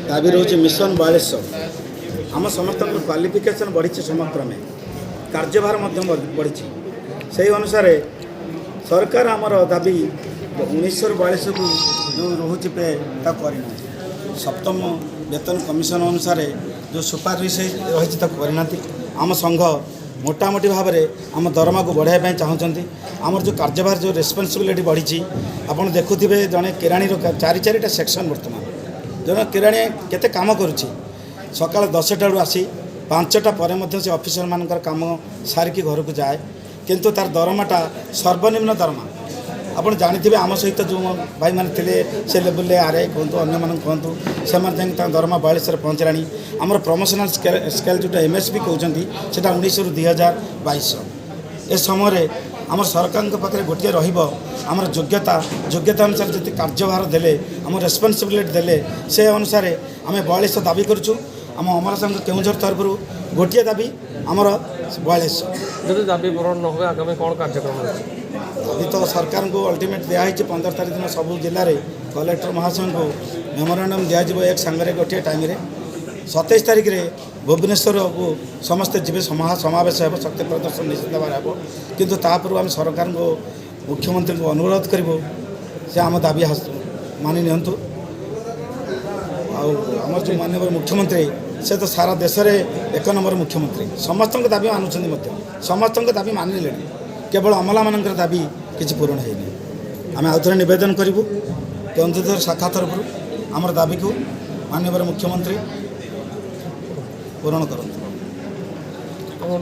ଦାବି ରହୁଛି ମିଶନ 4200। ଆମ ସମସ୍ତଙ୍କର କ୍ୱାଲିଫିକେସନ୍ ବଢ଼ିଛି, ସମକ୍ରମେ କାର୍ଯ୍ୟଭାର ମଧ୍ୟ ବଢ଼ିଛି। ସେହି ଅନୁସାରେ ସରକାର ଆମର ଦାବି 1900ରୁ 42କୁ ଯେଉଁ ରହୁଛି ପେ, ତାକୁ କରିନାହାନ୍ତି। ସପ୍ତମ ବେତନ କମିଶନ ଅନୁସାରେ ଯେଉଁ ସୁପାରିଶ ରହିଛି, ତାକୁ କରିନାହାନ୍ତି। ଆମ ସଂଘ ମୋଟାମୋଟି ଭାବରେ ଆମ ଦରମାକୁ ବଢ଼ାଇବା ପାଇଁ ଚାହୁଁଛନ୍ତି। ଆମର ଯେଉଁ କାର୍ଯ୍ୟଭାର, ଯେଉଁ ରେସ୍ପନ୍ସିବିଲିଟି ବଢ଼ିଛି, ଆପଣ ଦେଖୁଥିବେ, ଜଣେ କିରାଣୀର ଚାରି ଚାରିଟା ସେକ୍ସନ୍। ବର୍ତ୍ତମାନ ଜଣେ କିରାଣୀ କେତେ କାମ କରୁଛି? ସକାଳ 10ଟାରୁ ଆସି 5ଟା ପରେ ମଧ୍ୟ ସେ ଅଫିସରମାନଙ୍କର କାମ ସାରିକି ଘରକୁ ଯାଏ, କିନ୍ତୁ ତାର ଦରମାଟା ସର୍ବନିମ୍ନ ଦରମା। ଆପଣ ଜାଣିଥିବେ, ଆମ ସହିତ ଯେଉଁ ଭାଇମାନେ ଥିଲେ, ସେ ଲେବୁଲରେ ଆର୍ I କୁହନ୍ତୁ, ଅନ୍ୟମାନଙ୍କୁ କୁହନ୍ତୁ, ସେମାନେ ଯାଇକି ତାଙ୍କ ଦରମା 42ରେ ପହଞ୍ଚିଲାଣି। ଆମର ପ୍ରମୋସନାଲ୍ ସ୍କେଲ୍ ଯେଉଁଟା ଏମ୍ ଏସ୍ ବି କହୁଛନ୍ତି, ସେଇଟା 1900ରୁ 2000, 2200। ଏ ସମୟରେ ଆମର ସରକାରଙ୍କ ପାଖରେ ଗୋଟିଏ ରହିବ ଆମର ଯୋଗ୍ୟତା। ଯୋଗ୍ୟତା ଅନୁସାରେ ଯଦି କାର୍ଯ୍ୟଭାର ଦେଲେ, ଆମ ରେସ୍ପନ୍ସିବିଲିଟି ଦେଲେ, ସେ ଅନୁସାରେ ଆମେ 4200 ଦାବି କରୁଛୁ। ଆମ ଅମଲା ସଂଘ କେଉଁଝର ତରଫରୁ ଗୋଟିଏ ଦାବି ଆମର, 4200। ଯଦି ଦାବି ପୂରଣ ନ ହୁଏ, ଆଗାମୀ କ'ଣ କାର୍ଯ୍ୟକ୍ରମ ଅଛି? ଦାବି ତ ସରକାରଙ୍କୁ ଅଲ୍ଟିମେଟ୍ ଦିଆହେଇଛି। 15 ତାରିଖ ଦିନ ସବୁ ଜିଲ୍ଲାରେ କଲେକ୍ଟର ମହାଶୟଙ୍କୁ ମେମୋରାଣ୍ଡମ୍ ଦିଆଯିବ ଏକ ସାଙ୍ଗରେ ଗୋଟିଏ ଟାଇମ୍ରେ। 27 ତାରିଖରେ ଭୁବନେଶ୍ୱରକୁ ସମସ୍ତେ ଯିବେ, ସମାବେଶ ହେବ, ଶକ୍ତି ପ୍ରଦର୍ଶନ ନିଶ୍ଚିତ ଭାବରେ ହେବ। କିନ୍ତୁ ତାପରୁ ଆମେ ସରକାରଙ୍କୁ, ମୁଖ୍ୟମନ୍ତ୍ରୀଙ୍କୁ ଅନୁରୋଧ କରିବୁ, ସେ ଆମ ଦାବି ମାନି ନିଅନ୍ତୁ। ଆଉ ଆମର ଯେଉଁ ମାନ୍ୟବର ମୁଖ୍ୟମନ୍ତ୍ରୀ, ସେ ତ ସାରା ଦେଶରେ ଏକ ନମ୍ବର ମୁଖ୍ୟମନ୍ତ୍ରୀ। ସମସ୍ତଙ୍କ ଦାବି ମାନୁଛନ୍ତି ମଧ୍ୟ, ସମସ୍ତଙ୍କ ଦାବି ମାନିଲେଣି। କେବଳ ଅମଲାମାନଙ୍କର ଦାବି କିଛି ପୂରଣ ହେଇନି। ଆମେ ଆଉଥରେ ନିବେଦନ କରିବୁ, କେଉଁଝର ଶାଖା ତରଫରୁ ଆମର ଦାବିକୁ ମାନ୍ୟବର ମୁଖ୍ୟମନ୍ତ୍ରୀ ପୂରଣ କରନ୍ତୁ। କ'ଣ?